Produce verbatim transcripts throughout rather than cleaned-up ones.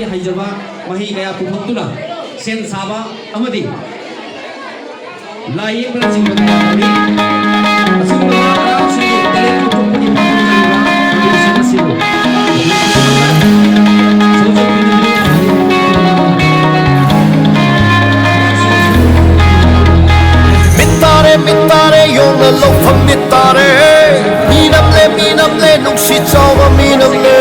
ꯍꯩꯖꯕ ꯃꯍꯩ ꯀꯌꯥ ꯄꯨꯊꯣꯛꯇꯨꯅ ꯁꯦꯝ ꯁꯥꯕ ꯑꯃꯗꯤ ꯂꯥꯏ ꯌꯦꯛꯄꯅꯆꯤꯡꯕ ꯀꯌꯥ ꯇꯧꯔꯤ꯫ ꯑꯁꯤꯒꯨꯝꯂꯕ ꯑꯉꯥꯡꯁꯤꯡꯒꯤ talent ꯎꯠꯊꯣꯛꯄꯒꯤ ꯄꯥꯡꯊꯣꯛꯆꯔꯤꯕ ꯊꯧꯔꯝꯁꯤꯡ ꯑꯁꯤꯕꯨ ꯃꯤꯠ ꯇꯥꯔꯦ, ꯃꯤꯠ ꯇꯥꯔꯦ, ꯌꯣꯡꯅ ꯂꯧꯐꯝ ꯃꯤꯠ ꯇꯥꯔꯦ꯫ ꯃꯤꯅꯝꯂꯦ, ꯃꯤꯅꯝꯂꯦ, ꯅꯨꯡꯁꯤ ꯆꯥꯎꯕ ꯃꯤꯅꯝꯂꯦ꯫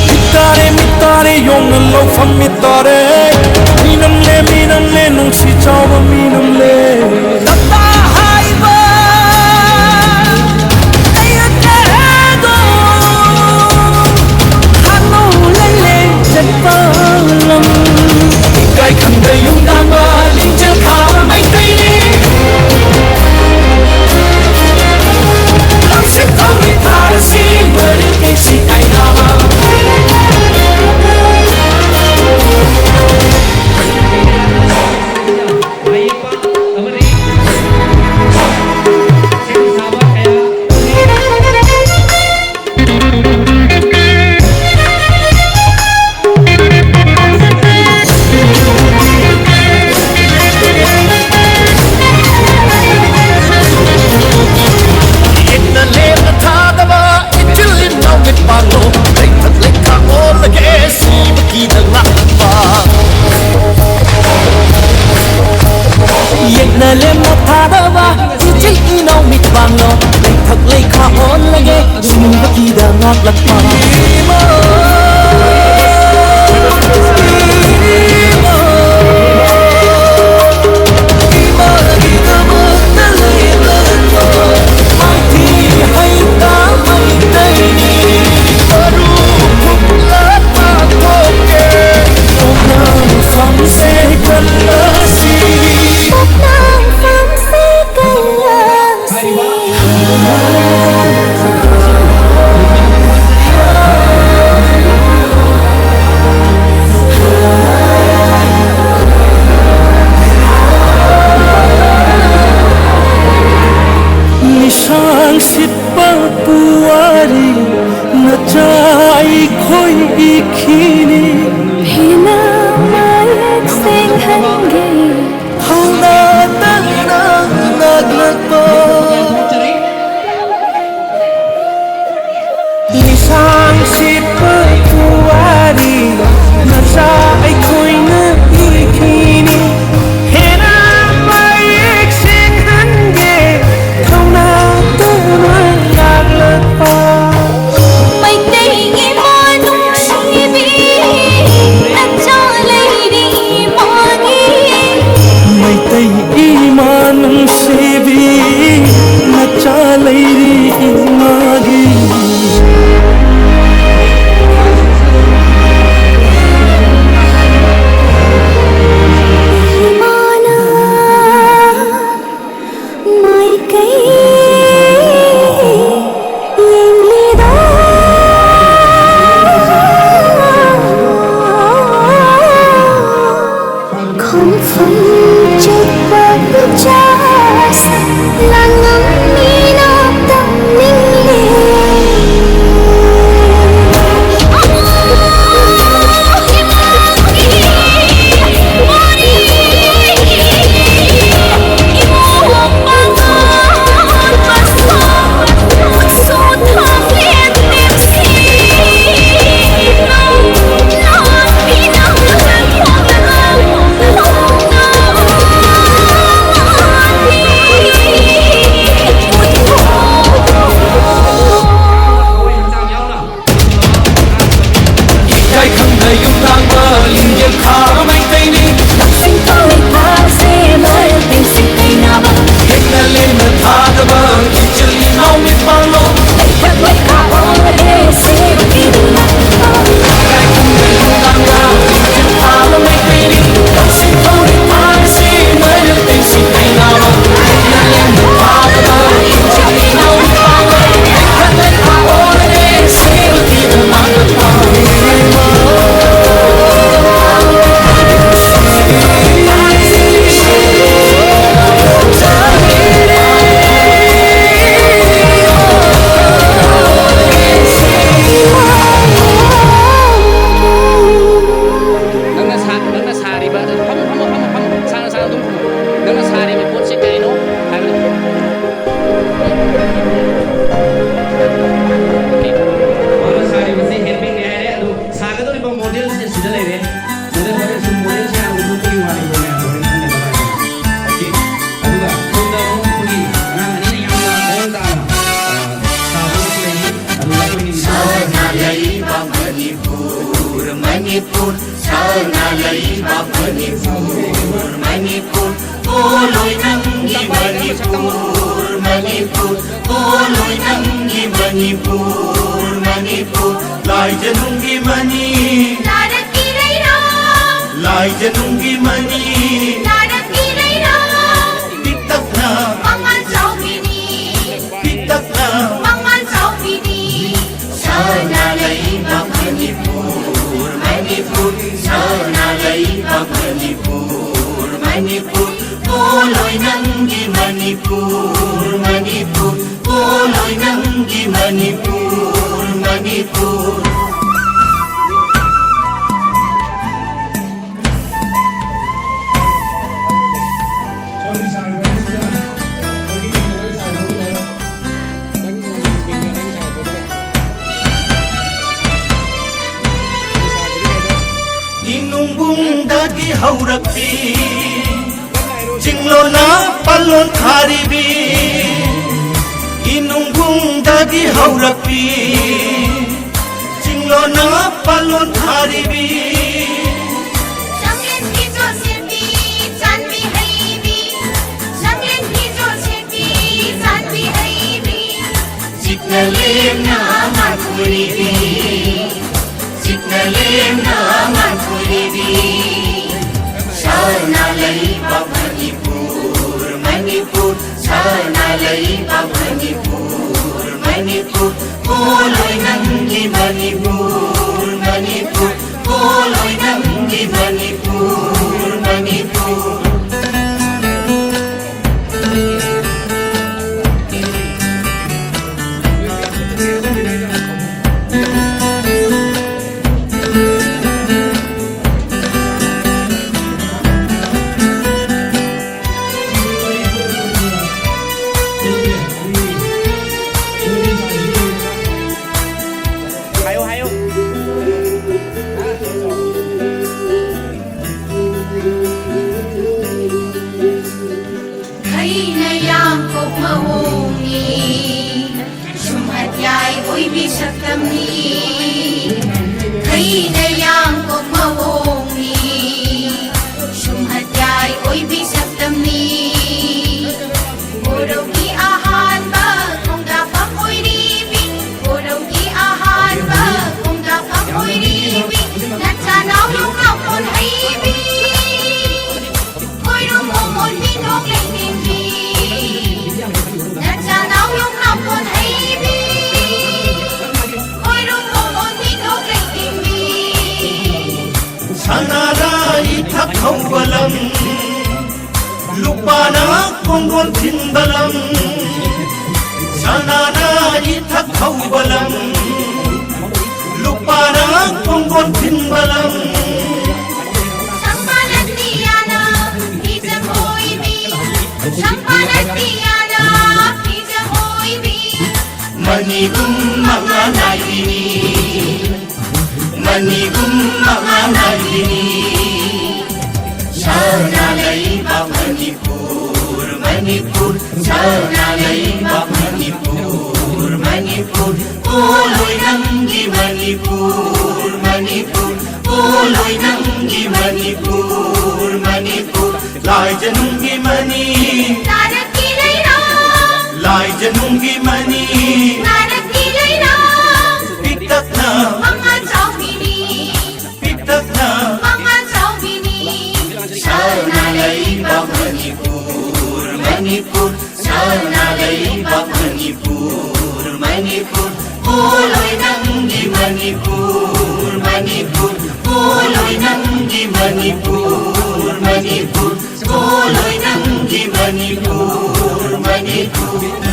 ꯃꯤꯠ ꯇꯥꯔꯦ, ꯃꯤꯠ ꯇꯥꯔꯦ, ꯌꯣꯡꯅ ꯂꯧꯐꯝ ꯃꯤꯠ ꯇꯥꯔꯦ꯫ ꯃꯤꯅꯝꯂꯦ, ꯃꯤꯅꯝꯂꯦ, ꯅꯨꯡꯁꯤ ꯆꯥꯎꯕ ꯃꯤꯅꯝꯂꯦ꯫ ꯇꯞꯇꯥ ꯍꯥꯏꯕ ꯑꯩ ꯑꯇꯦꯗꯣ ꯍꯥꯠꯅꯧ ꯂꯩꯂꯦ ꯆꯠꯄ ꯂꯝ꯫ ꯏꯀꯥꯏ ꯈꯪꯗ ꯌꯨꯝ ꯇꯥꯟꯕ ꯂꯤꯡꯖꯦꯜ ꯈꯥꯕ ꯃꯩꯇꯩꯅꯤ꯫ ꯂꯝꯁꯤꯡ ꯊꯧꯔꯤ ꯊꯥꯔꯁꯤ ꯃꯔꯤꯛ ꯀꯩꯁꯤ ꯀꯥꯏꯅꯕ꯫ ꯌꯦꯠꯅ ꯂꯦꯝꯅ ꯊꯥꯗꯕ ꯏꯆꯤꯜ ꯏꯅꯥꯎ ꯃꯤꯠ ꯄꯥꯡꯂꯣ꯫ ꯂꯩꯊꯛ ꯂꯩꯊꯥ ꯑꯣꯜꯂꯒꯦ ꯁꯤꯕꯒꯤꯗ ꯉꯥꯛꯄ꯫ ꯌꯦꯠꯅ ꯂꯦꯝꯅ ꯊꯥꯗꯕ ꯏꯆꯤꯜ ꯏꯅꯥꯎ ꯃꯤꯠ ꯄꯥꯡꯂꯣ꯫ ꯂꯩꯊꯛ ꯂꯩꯈꯥ ꯑꯣꯜꯂꯒꯦ ꯁꯤꯕꯒꯤꯗ ꯉꯥꯛꯂꯛꯄ꯫ ꯂꯤꯁꯥꯡ ꯁꯤꯠꯄ ꯄꯨꯋꯥꯔꯤ ꯃꯆꯥ ꯑꯩꯈꯣꯏꯅ ꯏꯈꯤꯅꯤ꯫ ꯍꯦꯟꯅ ꯃꯌꯦꯛ ꯁꯦꯡꯍꯟꯒꯦ ꯊꯧꯅꯥ ꯇꯧꯅ ꯂꯥꯛꯂꯛꯄ꯫ ꯃꯩꯇꯩ ꯏꯃꯥ ꯅꯨꯡꯁꯤꯕꯤ, ꯅꯆꯥ ꯂꯩꯔꯤ ꯏꯃꯥꯒꯤ꯫ ꯃꯩꯇꯩ ꯏꯃꯥ ꯅꯨꯡꯁꯤꯕꯤ, ꯅꯆꯥ ꯂꯩꯔꯤ ꯏꯃꯥꯒꯤ꯫ ꯏꯃꯥꯅ ꯃꯥꯏꯀꯩ ꯌꯦꯡꯂꯤꯗꯣ꯫ ꯈꯣꯡꯐꯝ ꯆꯠꯄ ꯎꯆꯥꯁ ꯂꯥꯡꯉꯝꯃꯤꯅ ꯇꯝꯅꯤꯡꯂꯦ꯫ ꯂꯩꯕꯥꯛ ꯃꯅꯤꯄꯨꯔ, ꯃꯅꯤꯄꯨꯔ, ꯄꯣꯂꯣꯏ ꯅꯪꯒꯤ ꯃꯅꯤꯄꯨꯔ, ꯃꯅꯤꯄꯨꯔ, ꯄꯣꯂꯣꯏ ꯅꯪꯒꯤ ꯃꯅꯤꯄꯨꯔ, ꯃꯅꯤꯄꯨꯔ, ꯂꯥꯏꯖꯅꯨꯡꯒꯤ ꯃꯅꯤ, ꯅꯥꯔꯛꯀꯤ ꯂꯩꯔꯣ, ꯂꯥꯏꯖꯅꯨꯡꯒꯤ ꯃꯅꯤ, ꯅꯥꯔꯛꯀꯤ ꯂꯩꯔꯣ, ꯄꯤꯛꯇꯛꯅ ꯃꯉꯥꯜ ꯆꯥꯎꯕꯤꯅꯤ, ꯄꯤꯛꯇꯛꯅ ꯃꯉꯥꯜ ꯆꯥꯎꯕꯤꯅꯤ, ꯁꯅꯥ ꯂꯩꯕꯥꯛ ꯃꯅꯤꯄꯨꯔ, ꯃꯅꯤꯄꯨꯔ, ꯁꯅꯥ ꯂꯩꯕꯥꯛ ꯃꯅꯤꯄꯨꯔ, ꯃꯅꯤꯄꯨꯔ, ꯄꯣꯂꯣꯏ ꯅꯪꯒꯤ ꯃꯅꯤꯄꯨꯔ, ꯃꯅꯤꯄꯨꯔ, ꯄꯣꯂꯣꯏ ꯅꯪꯒꯤ ꯃꯅꯤꯄꯨꯔ, ꯃꯅꯤꯄꯨꯔ꯫ ꯏꯅꯨꯡꯕꯨꯡꯗꯒꯤ ꯍꯧꯔꯛꯄꯤ, ꯆꯤꯡꯂꯣꯟꯅ ꯄꯜꯂꯣꯟ ꯊꯥꯔꯤꯕꯤ, ꯏꯅꯨꯡꯕꯨꯡꯗꯒꯤ ꯍꯧꯔꯛꯄꯤ, ꯆꯤꯡꯂꯣꯟꯅ ꯄꯜꯂꯣꯟ ꯊꯥꯔꯤꯕꯤ꯫ ꯆꯥꯛꯂꯦꯟꯒꯤ ꯆꯣꯠꯁꯦꯝꯕꯤ, ꯆꯥꯟꯕꯤ ꯍꯩꯕꯤ, ꯆꯥꯛꯂꯦꯟꯒꯤ ꯆꯣꯠꯁꯦꯝꯕꯤ, ꯆꯥꯟꯕꯤ ꯍꯩꯕꯤ, ꯆꯤꯛꯅ ꯂꯦꯝꯅ ꯃꯥꯟꯊꯣꯏꯕꯤ, ꯆꯤꯛꯅ ꯂꯦꯝꯅ ꯃꯥꯟꯊꯣꯏꯕꯤ꯫ ꯁꯅꯥ ꯂꯩꯕꯥꯛ ꯃꯅꯤꯄꯨꯔ, ꯃꯅꯤꯄꯨꯔ, ꯁꯅꯥ ꯂꯩꯕꯥꯛ ꯃꯅꯤꯄꯨꯔ, ꯃꯅꯤꯄꯨꯔ, ꯄꯣꯂꯣꯏ ꯅꯪꯒꯤ ꯃꯅꯤꯄꯨꯔ, ꯃꯅꯤꯄꯨꯔ, ꯄꯣꯂꯣꯏ ꯅꯪꯒꯤ ꯃꯅꯤꯄꯨꯔ, ꯃꯅꯤꯄꯨꯔ꯫ ꯈꯩꯅ ꯌꯥꯡꯀꯣꯛ ꯃꯑꯣꯡꯅꯤ, ꯁꯨꯝꯍꯠ ꯌꯥꯏ ꯑꯣꯏꯕꯤ ꯁꯛꯇꯝꯅꯤ꯫ ꯈꯩꯅ ꯌꯥꯡꯀꯣꯛ ꯃꯑꯣꯡꯅꯤ, ꯕꯤ ꯁꯛꯇꯝꯅꯤ꯫ ꯕꯣꯔꯣꯒꯤ ꯑꯍꯥꯟꯕ ꯈꯣꯡꯗꯥꯐꯝ ꯑꯣꯏꯔꯤꯕꯤ, ꯕꯣꯔꯣꯒꯤ ꯑꯍꯥꯟꯕ ꯈꯣꯡꯗꯥꯐꯝ ꯑꯣꯏꯔꯤꯕꯤ, ꯅꯆꯥꯅꯥꯎ ꯌꯣꯡꯅꯥꯎ ꯀꯣꯟ ꯍꯩꯕꯤ, ꯈꯣꯏꯔꯨꯝ ꯃꯣꯃꯣꯟ ꯃꯤꯅꯣꯛ ꯂꯩꯇꯦꯡꯕꯤ, ꯅꯆꯥꯅꯥꯎ ꯌꯣꯡꯅꯥꯎ ꯀꯣꯟ ꯍꯩꯕꯤ, ꯈꯣꯏꯔꯨꯝ ꯃꯣꯃꯣꯟ ꯃꯤꯅꯣꯛ ꯂꯩꯇꯦꯡꯕꯤ꯫ ꯁꯅꯥꯗ ꯏꯊꯛ ꯍꯧꯕ ꯂꯝ, ꯂꯨꯄꯥꯅ ꯀꯣꯡꯒꯣꯟ ꯊꯤꯟꯕ ꯂꯝ꯫ ꯁꯅꯥꯗ ꯏꯊꯛ ꯍꯧꯕ ꯂꯝ, ꯂꯨꯄꯥꯅ ꯀꯣꯡꯒꯣꯟ ꯊꯤꯟꯕ ꯂꯝ꯫ ꯁꯝꯄꯥꯅꯇꯤꯌꯥꯅ ꯐꯤꯖꯝ ꯑꯣꯏꯕꯤ, ꯁꯝꯄꯥꯅꯇꯤꯌꯥꯅ ꯐꯤꯖꯝ ꯑꯣꯏꯕꯤ꯫ ꯃꯅꯤꯒꯨꯝ ꯃꯉꯥ ꯅꯥꯏꯕꯤꯅꯤ, ꯃꯅꯤꯒꯨꯝ ꯃꯉꯥ ꯅꯥꯏꯕꯤꯅꯤ꯫ ꯁꯅꯥ ꯂꯩꯕꯥꯛ ꯃꯅꯤꯄꯨꯔ, ꯃꯅꯤꯄꯨꯔ, ꯁꯅꯥ ꯂꯩꯕꯥꯛ ꯃꯅꯤꯄꯨꯔ, ꯃꯅꯤꯄꯨꯔ, ꯄꯣꯂꯣꯏ ꯅꯪꯒꯤ ꯃꯅꯤꯄꯨꯔ, ꯃꯅꯤꯄꯨꯔ, ꯄꯣꯂꯣꯏ ꯅꯪꯒꯤ ꯃꯅꯤꯄꯨꯔ, ꯃꯅꯤꯄꯨꯔ, ꯂꯥꯏꯖꯅꯨꯡꯒꯤ ꯃꯅꯤ, ꯅꯥꯔꯛꯀꯤ ꯂꯩꯔꯥ, ꯂꯥꯏꯖꯅꯨꯡꯒꯤ ꯃꯅꯤ, ꯅꯥꯔꯛꯀꯤ ꯂꯩꯔꯥ, ꯄꯤꯛꯇꯛꯅ, ꯃꯉꯥ ꯆꯥꯎꯕꯤꯅꯤ, ꯄꯤꯛꯇꯛꯅ, ꯃꯉꯥ ꯆꯥꯎꯕꯤꯅꯤ꯫ ꯁꯅꯥ ꯂꯩꯕꯥꯛ ꯃꯅꯤꯄꯨꯔ, ꯃꯅꯤꯄꯨꯔ, ꯁꯅꯥ ꯂꯩꯕꯥꯛ ꯃꯅꯤꯄꯨꯔ, ꯃꯅꯤꯄꯨꯔ, ꯄꯣꯂꯣꯏ ꯅꯪꯒꯤ ꯃꯅꯤꯄꯨꯔ, ꯃꯅꯤꯄꯨꯔ, ꯄꯣꯂꯣꯏ ꯅꯪꯒꯤ ꯃꯅꯤꯄꯨꯔ, ꯃꯅꯤꯄꯨꯔ, ꯄꯣꯂꯣꯏ ꯅꯪꯒꯤ ꯃꯅꯤꯄꯨꯔ, ꯃꯅꯤꯄꯨꯔ꯫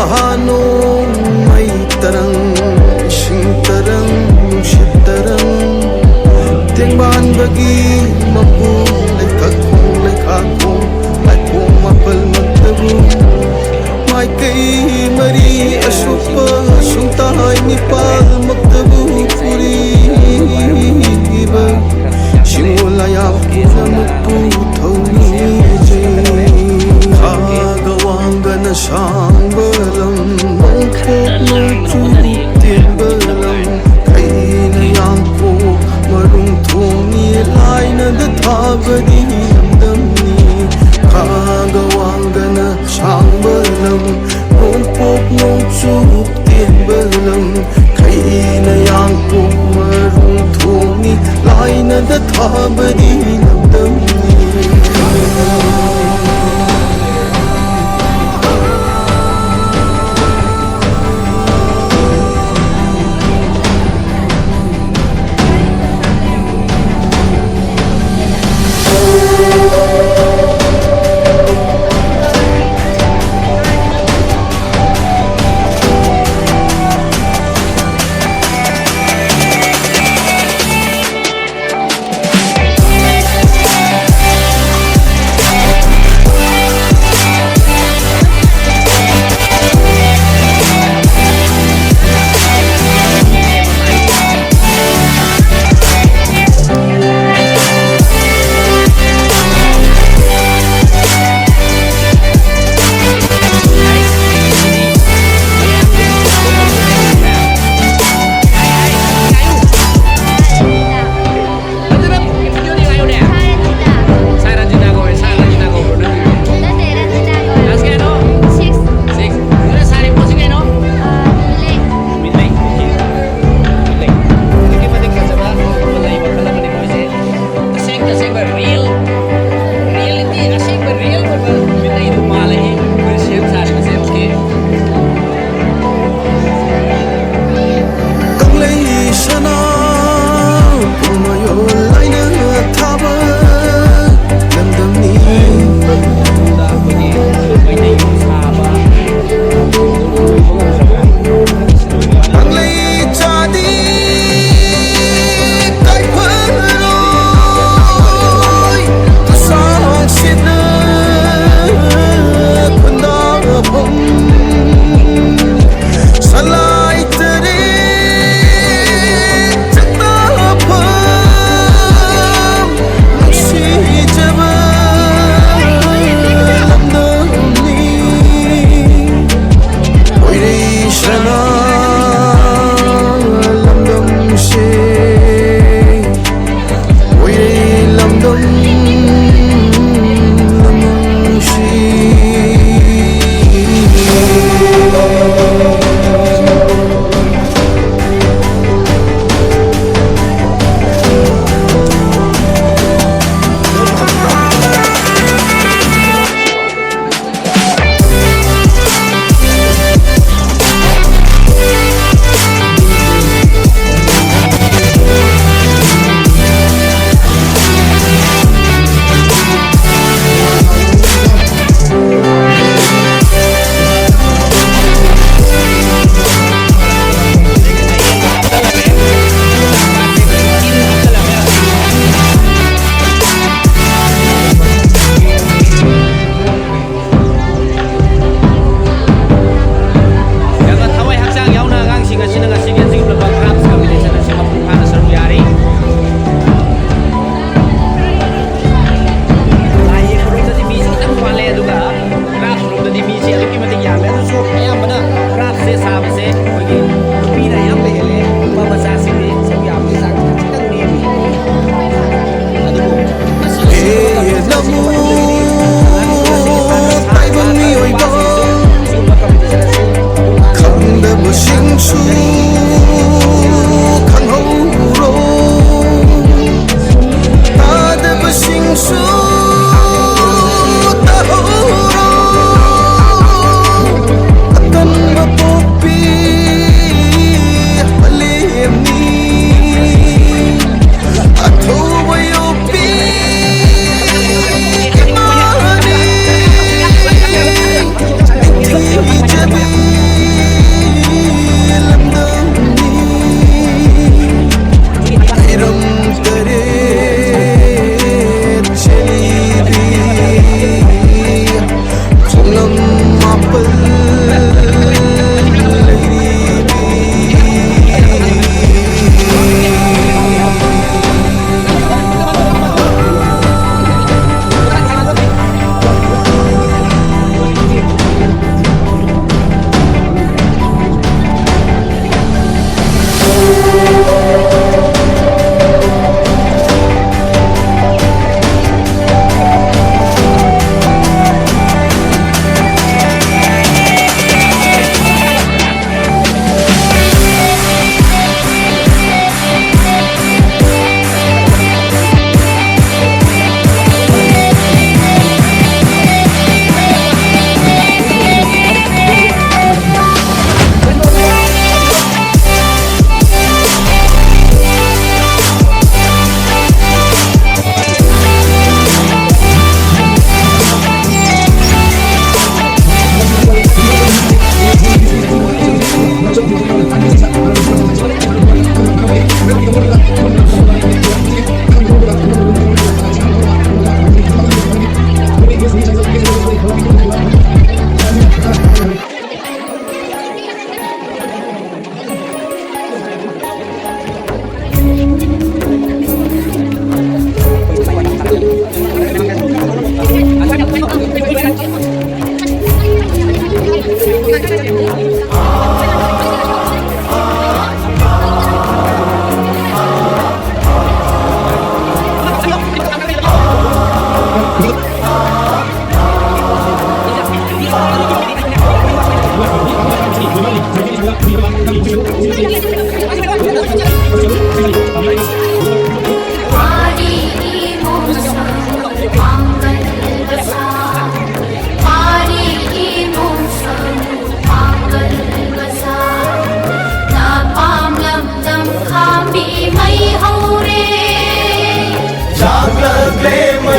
ꯅꯣꯡꯃꯩ ꯇꯔꯪ, ꯏꯁꯤꯡ ꯇꯔꯪ, ꯅꯨꯡꯁꯤꯠ ꯇꯔꯪ, ꯇꯦꯡꯕꯥꯟꯕꯒꯤ ꯃꯄꯨ, ꯂꯩꯊꯛ ꯈꯣꯡ, ꯂꯩꯈꯥ ꯈꯣꯡ, ꯂꯥꯏꯈꯣꯡ ꯃꯥꯄꯜꯃꯛꯇꯕꯨ, ꯃꯥꯏꯀꯩ ꯃꯔꯤ ꯑꯁꯨꯞꯄ ꯁꯨꯡꯇꯥꯏ ꯅꯤꯄꯥꯜꯃꯛꯇꯕꯨ ꯐꯨꯔꯤꯕ ꯁꯤꯡꯉꯣ ꯂꯥꯌꯥꯝ ꯄꯨꯝꯅꯃꯛꯄꯨ ꯊꯧꯅꯤꯖꯩ꯫ ꯈꯥꯒ ꯋꯥꯡꯒꯅ ꯁꯥꯡꯕ ꯂꯝ, ꯅꯣꯡꯄꯣꯛ ꯅꯣꯡꯆꯨꯞ ꯇꯦꯟꯕ ꯂꯝ, ꯈꯩꯅ ꯌꯥꯡꯀꯣꯛ ꯃꯔꯨꯡ ꯊꯣꯡꯉꯤ ꯂꯥꯏꯅꯗ ꯊꯥꯕꯗꯤ ꯂꯝꯗꯝꯅꯤ꯫ ꯈꯥꯒ ꯋꯥꯡꯒꯅ ꯁꯥꯡꯕ ꯂꯝ, ꯅꯣꯡꯄꯣꯛ ꯅꯣꯡꯆꯨꯞ ꯇꯦꯟꯕ ꯂꯝ, ꯈꯩꯅ ꯌꯥꯡꯀꯣꯛ ꯃꯔꯨꯡ ꯊꯣꯡꯉꯤ ꯂꯥꯏꯅꯗ ꯊꯥꯕꯗꯤ ꯂꯝꯗꯝꯅꯤ꯫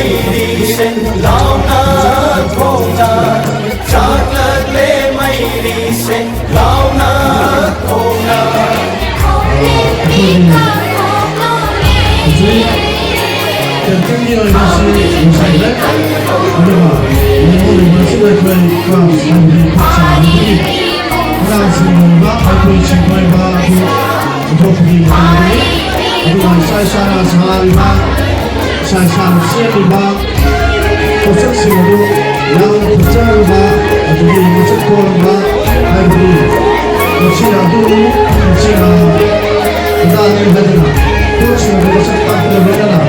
ꯃꯩꯔꯤꯁꯦ ꯂꯥꯎꯅ ꯈꯣꯡꯅ ꯆꯥꯛꯂꯛꯂꯦ ꯃꯩꯔꯤꯁꯦ ꯂꯥꯎꯅ ꯈꯣꯡꯅ꯫ ꯍꯧꯖꯤꯛ ꯀꯦꯟꯇꯤꯟꯒꯤ ꯑꯣꯏꯅ ꯁꯤ ꯂꯣꯏꯁꯤꯟꯈ꯭ꯔꯦ꯫ ꯑꯗꯨꯒ ꯂꯦꯝꯍꯧꯔꯤꯕ ꯑꯁꯤꯗ ꯑꯩꯈꯣꯏ ꯀ꯭ꯂꯥꯁ ꯍꯥꯏꯕꯗꯤ ꯈꯨꯠ ꯁꯥ ꯍꯥꯏꯕꯗꯤ ꯑꯉꯥꯡꯁꯤꯡ ꯑꯣꯏꯕ, ꯍꯩꯊꯣꯏ ꯁꯤꯡꯊꯣꯏꯕ ꯑꯗꯨ ꯄꯨꯊꯣꯛꯄꯒꯤ ꯃꯇꯝꯗꯅꯤ꯫ ꯑꯗꯨꯒ ꯏꯁꯥ ꯏꯁꯥꯅ ꯁꯥꯔꯤꯕ, ꯏꯁꯥ ꯏꯁꯥꯅ ꯁꯦꯝꯂꯤꯕ ꯄꯣꯠꯁꯛꯁꯤꯡ ꯑꯗꯨ ꯌꯥꯝꯅ ꯐꯖꯔꯕ, ꯑꯗꯒꯤ ꯃꯁꯛ ꯊꯣꯛꯂꯕ ꯍꯥꯏꯕꯗꯤ ꯃꯁꯤꯅ ꯑꯗꯨ ꯃꯁꯤꯅ ꯈꯨꯗꯥꯡꯅꯤ ꯍꯥꯏꯗꯅ ꯄꯣꯠꯁꯤꯡ ꯑꯗꯨ ꯃꯁꯛ ꯇꯥꯛꯄꯒ ꯂꯣꯏꯅꯅ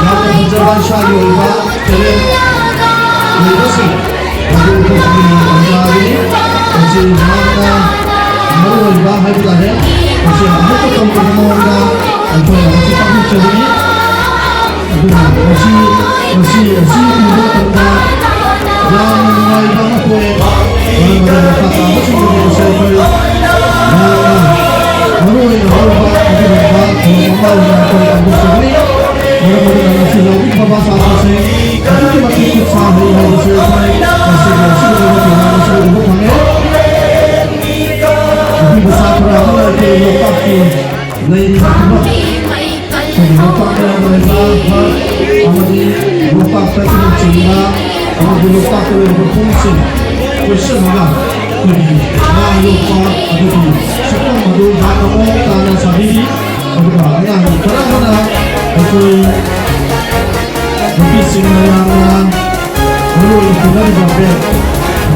ꯌꯥꯝꯅ ꯐꯖꯕ ꯏꯁꯥꯒꯤ ꯑꯣꯏꯕ ꯇꯦꯂꯦꯟ ꯂꯩꯕꯁꯤꯡ ꯑꯗꯨ ꯎꯠꯊꯣꯛꯄꯒꯤ ꯇꯥꯟꯖꯥ ꯑꯗꯨꯅꯤ꯫ ꯃꯁꯤ ꯌꯥꯝꯅ ꯃꯔꯨꯑꯣꯏꯕ ꯍꯥꯏꯕ ꯇꯥꯔꯦ꯫ ꯃꯁꯤ ꯑꯃꯨꯛꯇ ꯇꯧꯗꯕ ꯃꯑꯣꯡꯗ ꯑꯩꯈꯣꯏꯅ ꯃꯁꯤ ꯄꯥꯡꯊꯣꯛꯆꯕꯅꯤ꯫ ꯑꯗꯨꯅ ꯃꯁꯤ, ꯃꯁꯤ ꯑꯁꯤ ꯎꯕ ꯃꯇꯝꯗ ꯌꯥꯝꯅ ꯅꯨꯡꯉꯥꯏꯕ ꯑꯃ ꯄꯣꯛꯑꯦ꯫ ꯃꯔꯝ ꯑꯗꯨꯅ ꯃꯈꯥ ꯇꯥꯕꯁꯤꯡꯗꯗꯤ ꯃꯁꯤ ꯑꯩꯈꯣꯏ ꯌꯥꯝꯅ ꯃꯔꯨ ꯑꯣꯏꯅ ꯂꯧꯕ ꯑꯗꯨꯒꯨꯝꯕ ꯊꯧꯔꯝ ꯑꯃ ꯑꯣꯏꯅ ꯑꯩꯈꯣꯏ ꯄꯥꯡꯊꯣꯛꯆꯒꯅꯤ꯫ ꯃꯔꯝ ꯑꯗꯨꯅ ꯉꯁꯤ ꯌꯥꯎꯕꯤꯈ꯭ꯔꯕ ꯁꯥꯇ꯭ꯔꯁꯤꯡ ꯑꯗꯨꯛꯀꯤ ꯃꯇꯤꯛ ꯈꯨꯠ ꯁꯥ ꯍꯩ ꯍꯥꯏꯕꯁꯦ ꯑꯩꯈꯣꯏ ꯉꯁꯤꯒꯤ ꯑꯁꯤꯒꯨꯝꯕ ꯊꯧꯔꯝ ꯑꯁꯤꯗ ꯎꯕ ꯐꯪꯉꯦ꯫ ꯅꯨꯄꯤ ꯃꯆꯥ ꯈꯔ ꯑꯃꯅ ꯑꯩꯈꯣꯏ ꯂꯣꯛꯇꯥꯛꯀꯤ ꯂꯩꯔꯤꯕ ꯐꯤꯕꯝ, ꯑꯩꯈꯣꯏꯒꯤ ꯂꯣꯛꯇꯥꯛ ꯃꯌꯥꯝꯅ ꯂꯩꯕ ꯍꯠ ꯑꯃꯗꯤ ꯂꯣꯛꯇꯥꯛꯇ ꯏꯔꯨꯞ ꯆꯤꯡꯕ ꯑꯃꯗꯤ ꯂꯣꯛꯇꯥꯛꯇ ꯂꯩꯔꯤꯕ ꯐꯣꯟꯁꯤꯡ ꯀꯣꯏꯁꯤꯜꯂꯒ ꯑꯩꯈꯣꯏꯒꯤ ꯉꯥ ꯌꯣꯛꯄ ꯑꯗꯨꯒꯤ ꯁꯛꯇꯝ ꯑꯗꯨ ꯌꯥꯝꯅ ꯃꯑꯣꯡ ꯇꯥꯅ ꯁꯥꯕꯤꯔꯤ꯫ ꯑꯗꯨꯒ ꯑꯉꯥꯡ ꯈꯔ ꯑꯃꯅ ꯑꯩꯈꯣꯏ ꯅꯨꯄꯤꯁꯤꯡꯅ ꯌꯥꯝꯅ ꯃꯔꯨꯑꯣꯏꯅ ꯄꯨꯅꯔꯤꯕ ꯕꯦꯒ,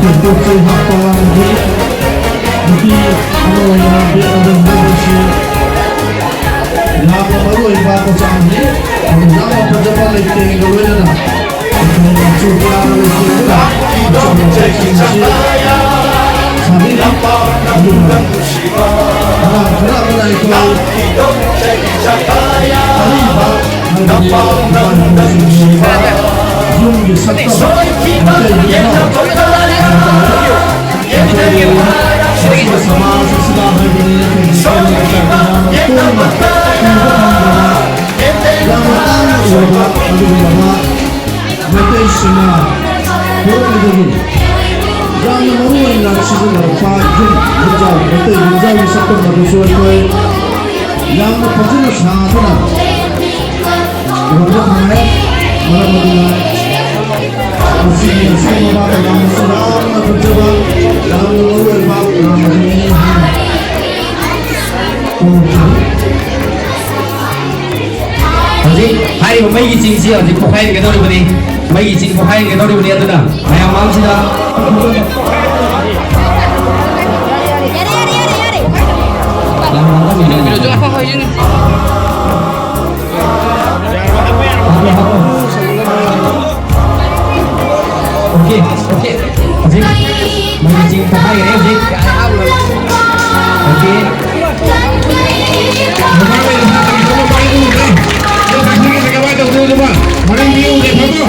ꯑꯩꯈꯣꯏ ꯄꯣꯠ ꯆꯩ ꯍꯥꯞꯄ ꯑꯃꯗꯤ ꯅꯨꯄꯤ ꯑꯃ ꯑꯣꯏꯅ ꯕꯦꯒ ꯑꯗꯨ ꯍꯥꯏꯕꯁꯤ ꯌꯥꯝꯅ ꯃꯔꯨꯑꯣꯏꯕ ꯄꯣꯠꯁꯛ ꯑꯃꯅꯤ꯫ ꯑꯗꯨ ꯌꯥꯝꯅ ꯐꯖꯕ ꯂꯩꯇꯦꯡꯒ ꯂꯣꯏꯅꯅ ꯑꯩꯈꯣꯏꯅ ꯆꯨ ꯀꯌꯥꯅ ꯂꯩꯇꯦꯡꯗꯨꯅ ꯑꯆꯧꯕ ꯕꯦꯒꯁꯤꯡ ꯑꯁꯤ ꯁꯥꯕꯤꯔꯤ꯫ ꯑꯗꯨꯒ ꯑꯉꯥꯡ ꯈꯔ ꯑꯃꯅ ꯑꯩꯈꯣꯏ ꯑꯔꯤꯕ ꯍꯥꯏꯕꯗꯤ ꯌꯨꯝꯒꯤ ꯁꯛꯇꯝ, ꯃꯩꯇꯩꯒꯤ ꯏꯅꯥꯎ ꯍꯥꯏꯕꯗꯤ ꯑꯩꯈꯣꯏꯒꯤ ꯃꯁꯤꯒꯤ ꯁꯃꯥꯖ ꯑꯁꯤꯗ ꯍꯥꯏꯕꯗꯤ ꯑꯩꯈꯣꯏꯒꯤ ꯌꯥꯝꯅ ꯇꯣꯏꯅ ꯎꯕ ꯐꯪꯗꯕ, ꯌꯥꯝꯅ ꯇꯥꯡꯅ ꯑꯗꯨꯒꯨꯝꯂꯕ ꯃꯩꯇꯩꯁꯤꯡꯅ ꯄꯣꯛꯂꯤꯕꯒꯤ ꯌꯥꯝꯅ ꯃꯔꯨ ꯑꯣꯏꯅ ꯁꯤꯖꯤꯟꯅꯔꯛꯄ ꯌꯨꯝ ꯌꯨꯝꯖꯥꯎ, ꯃꯩꯇꯩ ꯌꯨꯝꯖꯥꯎꯒꯤ ꯁꯛꯇꯝ ꯑꯗꯨꯁꯨ ꯑꯩꯈꯣꯏ ꯌꯥꯝꯅ ꯐꯖꯅ ꯁꯥꯗꯨꯅ ꯎꯍꯟꯕ ꯐꯪꯂꯦ꯫ ꯃꯔꯝ ꯑꯗꯨꯅ ꯃꯁꯤꯒꯤ ꯑꯁꯤꯒꯨꯝꯕ ꯄ꯭ꯔꯣꯒ꯭ꯔꯥꯝ ꯑꯁꯤ ꯌꯥꯝꯅ ꯐꯖꯕ, ꯌꯥꯝꯅ ꯃꯔꯨ ꯑꯣꯏꯕ ꯄ꯭ꯔꯣꯒ꯭ꯔꯥꯝ ꯑꯃꯅꯤ ꯍꯥꯏꯅ ꯐꯣꯡꯗꯣꯛꯆꯔꯤ꯫ ꯍꯧꯖꯤꯛ ꯍꯥꯏꯔꯤꯕ ꯃꯩꯒꯤ ꯆꯤꯡꯁꯤ ꯍꯧꯖꯤꯛ ꯄꯣꯈꯥꯏꯍꯟꯒꯗꯧꯔꯤꯕꯅꯤ꯫ ꯃꯩꯒꯤ ꯆꯤꯡ ꯄꯣꯈꯥꯏꯍꯟꯒꯗꯧꯔꯤꯕꯅꯤ꯫ ꯑꯗꯨꯅ ꯃꯌꯥꯝ ꯃꯥꯡꯁꯤꯗ ꯌꯥꯝ ꯃꯥꯡꯍꯟꯕꯤꯔꯣꯏ꯫ ꯍꯥꯞꯄꯣ, ꯍꯥꯞꯄꯣ꯫ Okay, okay. ꯍꯧꯖꯤꯛ ꯃꯩ ꯆꯤꯡ ꯄꯣꯈꯥꯏꯈ꯭ꯔꯦ ꯍꯧꯖꯤꯛ꯫ ꯑꯣꯀꯦ꯫ ꯅꯨꯄꯥꯈꯩ ꯅꯨꯄꯥ ꯀꯔꯤ ꯇꯧꯕ ꯃꯥꯏ ꯎꯗ꯭ꯔꯦ? ꯅꯪ ꯀꯥꯁꯤꯟꯒꯤꯁꯦ ꯀꯃꯥꯏꯅ ꯇꯧꯗꯣꯏꯅꯣꯕ? ꯃꯅꯤꯡꯗꯤ ꯎꯗꯦ, ꯐꯝꯃꯣ꯫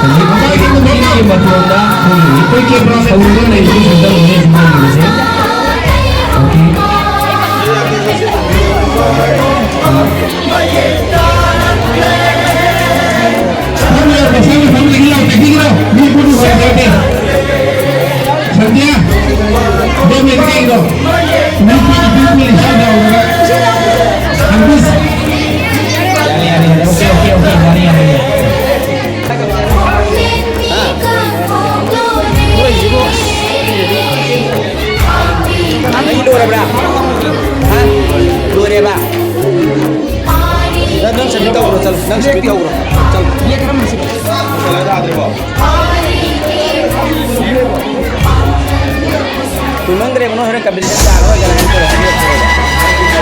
ꯍꯧꯖꯤꯛ ꯃꯃꯥꯡꯒꯤ ꯅꯨꯄꯤꯒꯤ ꯃꯇꯣꯟꯗ ꯑꯩꯈꯣꯏꯒꯤ ꯄꯨꯔꯥ ꯁꯧꯔꯒ ꯂꯩꯕꯒꯤ ꯐꯤꯕꯝꯅꯤ ꯍꯧꯖꯤꯛ ꯂꯩꯔꯤꯁꯦ꯫ ꯑꯣꯀꯦ꯫ ꯁꯟꯙ꯭ꯌꯥ, ꯕꯦꯝ ꯂꯩꯇꯦꯡꯗꯣ꯫ ꯌꯥꯔꯦ, ꯌꯥꯔꯦ, ꯌꯥꯔꯦ꯫ Okay, okay, okay. ꯌꯥꯔꯦ, ꯌꯥꯔꯦ, ꯌꯥꯔꯦ꯫ Okay, okay. ꯅꯣꯏꯁꯤꯕꯨ ꯑꯁ, ꯑꯅꯤ ꯂꯣꯏꯔꯕ꯭ꯔꯥ? ꯍꯥ? ꯂꯣꯏꯔꯦꯕ? ꯅꯪ, ꯅꯪ submit ꯇꯧꯈ꯭ꯔꯣ, ꯆꯠꯂꯣ꯫ ꯅꯪ submit ꯇꯧꯈ꯭ꯔꯣ꯫ ꯆꯠꯂꯣ꯫ ꯀꯨꯏꯃꯟꯈ꯭ꯔꯦꯕ, ꯅꯣꯏ ꯍꯣꯔꯦꯟ competition ꯇꯥꯔꯔꯣꯏꯗꯅ ꯍꯥꯏꯅ ꯇꯧꯔꯛꯀꯅꯤ꯫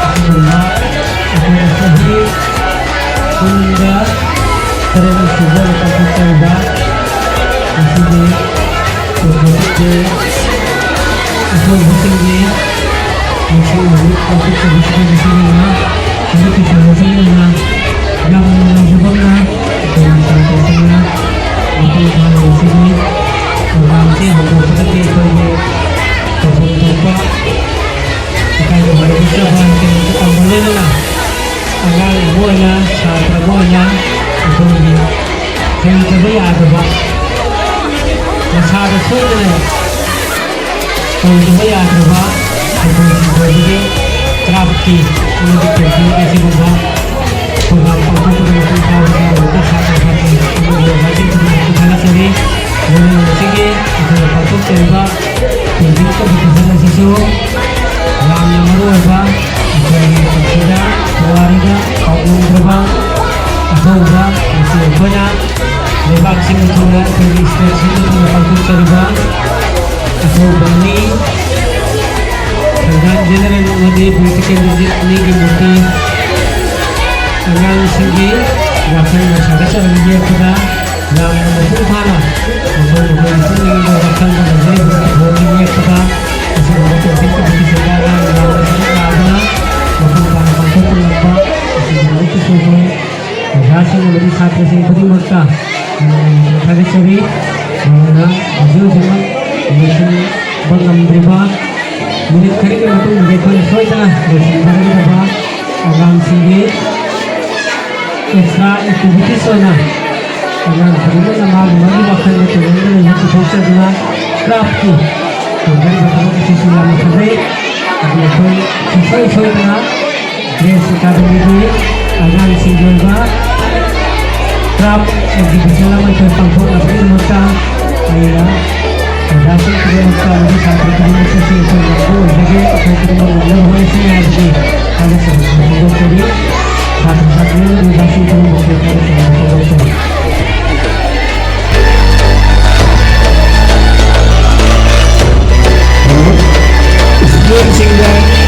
ꯑꯁꯤꯒꯨꯝꯕ ꯑꯩꯈꯣꯏꯅ ꯆꯍꯤ ꯀꯨꯟꯒ ꯇꯔꯦꯠ ꯁꯨꯕ ꯄꯥꯡꯊꯣꯛꯆꯔꯤꯕ ꯉꯁꯤꯒꯤ ꯄ꯭ꯔꯣꯖꯦꯛꯁꯦ ꯑꯁꯣꯏꯕꯁꯤꯡꯒꯤ ꯅꯤꯡꯁꯤꯡꯅꯕ ꯄꯥꯡꯊꯣꯛꯆꯕꯁꯤꯗ ꯉꯁꯤꯒꯤ ꯍꯧꯖꯤꯛꯀꯤ ꯁꯥꯟꯅꯁꯤꯡꯅ ꯌꯥꯝꯅ ꯅꯨꯡꯉꯥꯏꯖꯕ ꯑꯃꯅ ꯑꯩꯈꯣꯏꯒꯤ ꯁꯥꯟꯅꯁꯤꯡꯅ ꯃꯄꯨꯡ ꯐꯥꯅ ꯉꯁꯤꯒꯤ ꯄ꯭ꯔꯣꯒ꯭ꯔꯥꯝꯁꯤ ꯍꯧꯗꯣꯛꯄꯗꯒꯤ ꯑꯩꯈꯣꯏꯒꯤ ꯇꯧꯐꯝ ꯊꯣꯛꯄ ꯏꯀꯥꯏ ꯈꯨꯝꯅꯕ ꯎꯠꯆꯕ ꯍꯥꯏꯕꯁꯤ ꯇꯝꯕ ꯂꯣꯏꯅꯅ ꯑꯉꯥꯡ ꯑꯃ ꯑꯣꯏꯅ, ꯁꯥꯇ꯭ꯔ ꯑꯃ ꯑꯣꯏꯅ ꯑꯩꯈꯣꯏꯒꯤ ꯍꯩꯇꯕ ꯌꯥꯗꯕ, ꯃꯁꯥꯗ ꯁꯣꯏꯗꯅ ꯇꯧꯗꯕ ꯌꯥꯗ꯭ꯔꯕ ꯍꯩꯊꯣꯏ ꯁꯤꯡꯊꯣꯏꯕꯒꯤ ꯀ꯭ꯔꯥꯐꯀꯤ ꯑꯃꯗꯤ ꯄꯦꯟꯇꯤꯡꯒꯤ ꯑꯁꯤꯒꯨꯝꯕ ꯄ꯭ꯔꯣꯒ꯭ꯔꯥꯝ ꯄꯥꯡꯊꯣꯛꯄꯗ ꯃꯄꯨꯡ ꯐꯥꯕꯁꯤꯡꯒꯤꯗꯃꯛꯇ ꯁꯥꯇ꯭ꯔ ꯁꯥꯇ꯭ꯔꯤ ꯑꯃꯗꯤ ꯑꯣꯖꯥꯁꯤꯡ ꯈꯨꯗꯤꯡꯃꯛꯄꯨ ꯊꯥꯒꯠꯆꯔꯤ꯫ ꯂꯣꯏꯅꯅ ꯉꯁꯤꯒꯤ ꯑꯩꯈꯣꯏꯅ ꯄꯥꯡꯊꯣꯛꯆꯔꯤꯕ ꯄꯦꯟꯇꯤꯡ ꯀꯝꯄꯤꯇꯤꯁꯟ ꯑꯁꯤꯁꯨ ꯌꯥꯝꯅ ꯃꯔꯨꯑꯣꯏꯕ ꯑꯩꯈꯣꯏꯒꯤ ꯄꯨꯟꯁꯤꯗ ꯄꯨꯋꯥꯔꯤꯗ ꯀꯥꯎꯉꯝꯗ꯭ꯔꯕ ꯑꯊꯧꯕ ꯉꯁꯤ ꯑꯩꯈꯣꯏꯅ ꯂꯩꯕꯥꯛꯁꯤꯡ ꯑꯊꯨꯅ ꯑꯩꯈꯣꯏꯒꯤ ꯁ꯭ꯇꯦꯠꯁꯤꯡ ꯑꯊꯨꯅ ꯄꯥꯡꯊꯣꯛꯆꯔꯤꯕ ꯑꯊꯧꯕ ꯑꯅꯤ, ꯁꯪꯒꯥꯝ ꯖꯦꯅꯔꯦꯜ ꯑꯃꯗꯤ ꯄꯣꯂꯤꯇꯤꯀꯦꯜ ꯗꯤꯁꯇ꯭ꯔꯤꯛ ꯑꯅꯤꯒꯤ ꯃꯨꯔꯇꯤ ꯑꯉꯥꯡꯁꯤꯡꯒꯤ ꯋꯥꯈꯜꯅ ꯁꯥꯒꯠꯆꯕ ꯌꯦꯛꯄꯗ ꯌꯥꯝꯅ ꯃꯄꯨꯡ ꯐꯥꯅ ꯃꯈꯣꯏ ꯃꯈꯣꯏꯒꯤ ꯄꯨꯛꯅꯤꯡꯗ ꯋꯥꯈꯜꯗ ꯂꯩꯖꯔꯤꯕ ꯏꯊꯣꯟꯒꯤ ꯌꯦꯛꯄꯗ ꯑꯁꯤꯒꯨꯝꯕ ꯄꯦꯟꯇꯤꯡ ꯀꯝꯄꯤꯇꯤꯁꯟꯗ ꯑꯉꯥꯡ ꯌꯥꯝꯅ ꯁꯔꯨꯛ ꯌꯥꯗꯨꯅ ꯃꯄꯨꯡ ꯐꯥꯅ ꯄꯥꯡꯊꯣꯛꯄ ꯉꯝꯕ ꯑꯁꯤꯒꯨꯝꯕ ꯑꯣꯏꯖꯁꯅꯨ꯫ ꯑꯣꯖꯥꯁꯤꯡ ꯑꯃꯗꯤ ꯁꯥꯇ꯭ꯔꯁꯤꯡ ꯈꯨꯗꯤꯡꯃꯛꯇ ꯌꯥꯝꯅ ꯊꯥꯒꯠꯆꯔꯤ꯫ ꯑꯗꯨꯅ ꯍꯧꯖꯤꯛ ꯍꯧꯖꯤꯛꯃꯛ ꯂꯣꯏꯁꯤꯟꯕ ꯉꯝꯗ꯭ꯔꯤꯕ ꯃꯤꯅꯤꯠ ꯈꯔꯒꯤ ꯃꯇꯨꯡꯗ ꯑꯩꯈꯣꯏꯅ ꯁꯣꯏꯗꯅ ꯂꯣꯏꯁꯤꯟꯒꯗꯕ ꯑꯉꯥꯡꯁꯤꯡꯒꯤ ꯑꯦꯛꯁꯇ꯭ꯔꯥ ꯑꯦꯛꯇꯤꯚꯤꯇꯤꯁ ꯑꯣꯏꯅ ꯑꯉꯥꯡ ꯈꯨꯗꯤꯡꯃꯛꯅ ꯃꯥꯒꯤ ꯃꯥꯒꯤ ꯋꯥꯈꯜꯗ ꯇꯦꯂꯦꯟꯗ ꯂꯩꯕ ꯄꯨꯊꯣꯛꯆꯗꯨꯅ ꯀ꯭ꯔꯥꯐꯀꯤ ꯇꯧꯖꯔꯤꯕ ꯊꯕꯛ ꯑꯁꯤꯁꯨ ꯌꯥꯝꯅ ꯐꯖꯩ꯫ ꯑꯗꯨ ꯑꯩꯈꯣꯏ ꯁꯨꯡꯁꯣꯏ ꯁꯣꯏꯗꯅ ꯗ꯭ꯔꯦꯁ ꯑꯦꯀꯥꯗꯃꯤꯒꯤ ꯑꯉꯥꯡꯁꯤꯡꯒꯤ ꯑꯣꯏꯕ ꯀ꯭ꯔꯥꯐ ꯑꯦꯛꯖꯤꯕꯤꯁꯟ ꯑꯃ ꯑꯩꯈꯣꯏ ꯄꯥꯡꯊꯣꯛꯅꯕꯒꯤꯗꯃꯛꯇ ꯑꯩꯅ ꯑꯣꯖꯥꯁꯤꯡ ꯈꯨꯗꯤꯡꯃꯛꯇ ꯑꯃꯗꯤ ꯁꯥꯇ꯭ꯔ ꯈꯨꯗꯤꯡꯃꯛꯇꯁꯨ ꯑꯩꯈꯣꯏ ꯉꯝꯕ ꯑꯣꯏꯖꯒꯦ, ꯑꯩꯈꯣꯏ ꯈꯨꯗꯤꯡꯃꯛ ꯉꯝꯅꯕ ꯍꯣꯠꯅꯁꯤ ꯍꯥꯏꯕꯒꯤ ꯊꯥꯒꯠꯆꯕꯁꯨ ꯐꯣꯡꯗꯣꯛꯆꯔꯤ꯫ ꯁꯥꯇ꯭ꯔ ꯁꯥꯇ꯭ꯔꯤ ꯑꯃꯗꯤ ꯑꯣꯖꯥꯁꯤꯡ ꯈꯨꯗꯤꯡꯃꯛꯇ ꯊꯥꯒꯠꯆꯕꯁꯨ ꯐꯣꯡꯗꯣꯛꯆꯔꯤ꯫ Student singer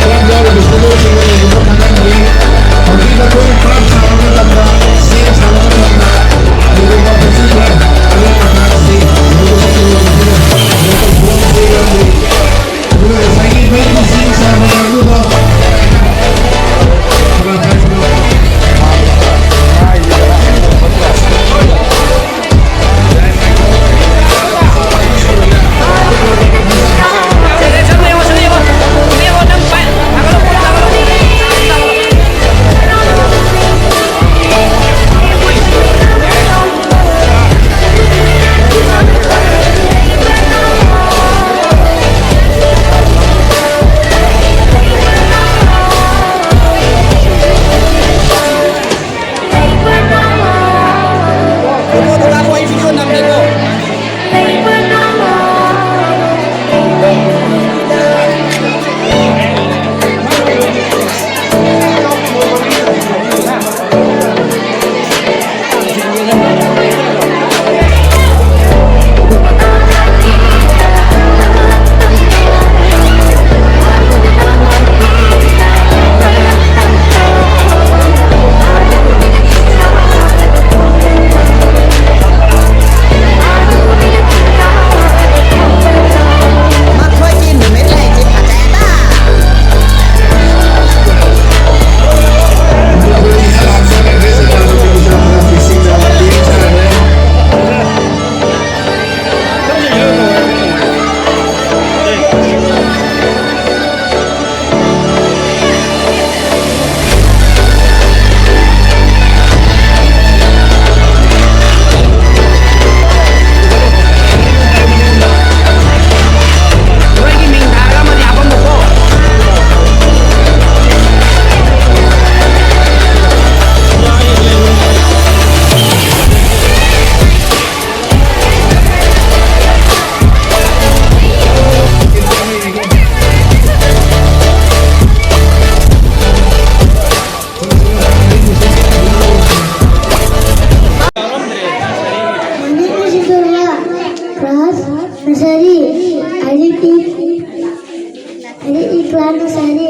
ꯍꯥꯏꯔꯣ, ꯁꯍꯔꯤ꯫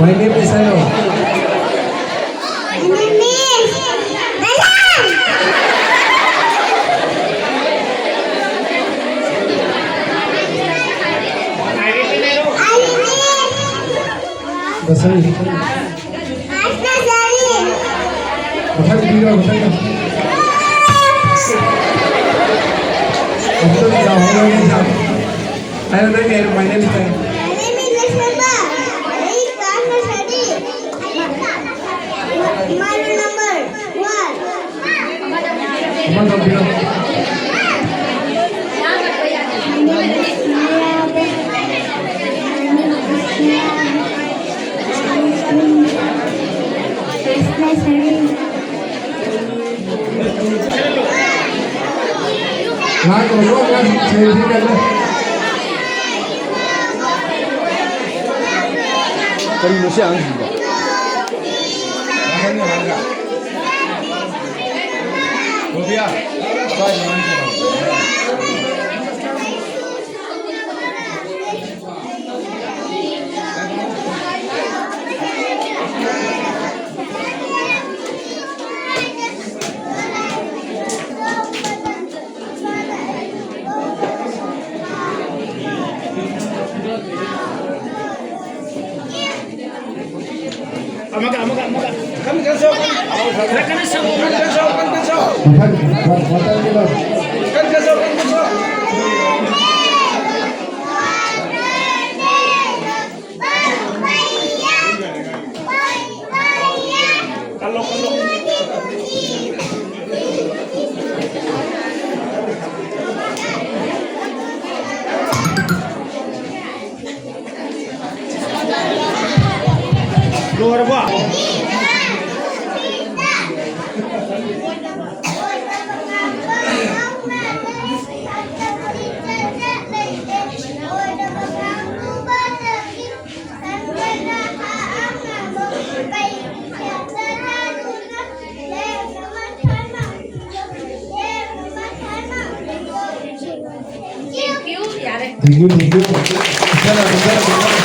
My name is ꯍꯥꯏꯔꯣ꯫ My name is Bala. My name is ꯕꯁꯟ꯫ ꯃꯊꯪ ꯄꯤꯔꯣ, ꯃꯊꯪ꯫ ꯑꯝꯇ ꯂꯥꯎꯍꯜꯂꯣ, ꯑꯩ ꯏꯁꯥ꯫ ꯍꯥꯏꯔꯣ, ꯅꯪ ꯀꯩ ꯍꯥꯏꯅꯣ? My name is ꯀꯩ? My name is ꯂꯩꯁꯦꯝꯕ꯫ ꯑꯩ class nursery. My roll number one꯫ ꯑꯃ ꯇꯧꯕꯤꯔꯣ꯫ ꯉꯥꯏꯈꯣ, ꯂꯣꯏ ꯉꯥꯏꯈꯣ, ꯁꯦꯔꯤꯐꯤꯀꯦꯠꯅꯦ꯫ ꯀꯔꯤꯅꯣ ꯁꯤ ꯑꯉꯥꯡꯁꯤꯕꯣ? ꯔꯣꯕꯤꯌꯥ, ꯁ꯭ꯋꯥꯏꯗ ꯉꯥꯡꯁꯤ꯫ ꯑꯃꯒ, ꯑꯃꯒ, ꯑꯃꯒ꯫ ꯀꯟ, ꯀꯟ ꯁꯣꯛ꯫ ꯀꯟ, ꯀꯟ ꯁꯣꯛ, ꯀꯟ, ꯀꯟ ꯁꯣꯛ꯫ ꯃꯊꯪ, ꯃꯊꯪꯒꯤꯗꯣ꯫ ꯀꯟ, ꯀꯟ ꯁꯣꯛ, ꯀꯟ, ꯀꯟ ꯁꯣꯛ꯫ ꯀꯜꯂꯣ, ꯀꯜꯂꯣ꯫ ꯂꯣꯏꯔꯕꯣ? Thank you, thank you. ꯐꯖꯅ, ꯐꯖꯅ, ꯐꯖꯅ꯫